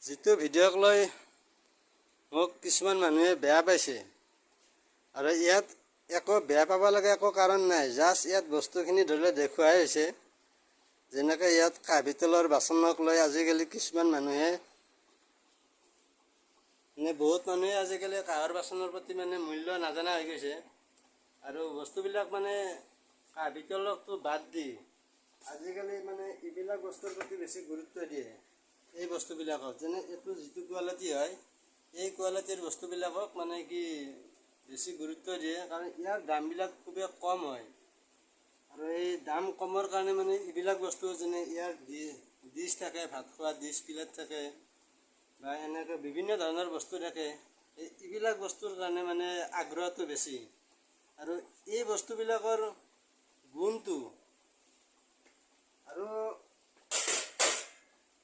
যিটো ভিডিঅ'ক লৈ মোক কিছুমান মানুহে বেয়া পাইছে। আৰু ইয়াত একো বেয়া পাব লগা একো কাৰণ নাই। জাষ্ট ইয়াত বস্তুখিনি ধৰি লওক দেখুৱাই হৈছে। যেনেকৈ ইয়াত কাঁহ পিতলৰ বাচনক লৈ আজিকালি কিছুমান মানুহে, মানে বহুত মানুহে আজিকালি কাঁহৰ বাচনৰ প্ৰতি মানে মূল্য নাজানা হৈ গৈছে। আৰু বস্তুবিলাক মানে কাঁহ পিতলকটো বাদ দি আজিকালি মানে এইবিলাক বস্তুৰ প্ৰতি বেছি গুৰুত্ব দিয়ে। এই বস্তুবিলাকক, যেনে এইটো যিটো কোৱালিটি হয়, এই কোৱালিটিৰ বস্তুবিলাকক মানে কি বেছি গুৰুত্ব দিয়ে, কাৰণ ইয়াৰ দামবিলাক খুবেই কম হয়। আৰু এই দাম কমৰ কাৰণে মানে এইবিলাক বস্তু, যেনে ইয়াৰ ডিছ থাকে, ভাত খোৱা ডিছ, প্লেট থাকে বা এনেকৈ বিভিন্ন ধৰণৰ বস্তু থাকে, এই এইবিলাক বস্তুৰ কাৰণে মানে আগ্ৰহটো বেছি। আৰু এই বস্তুবিলাকৰ গুণটো আৰু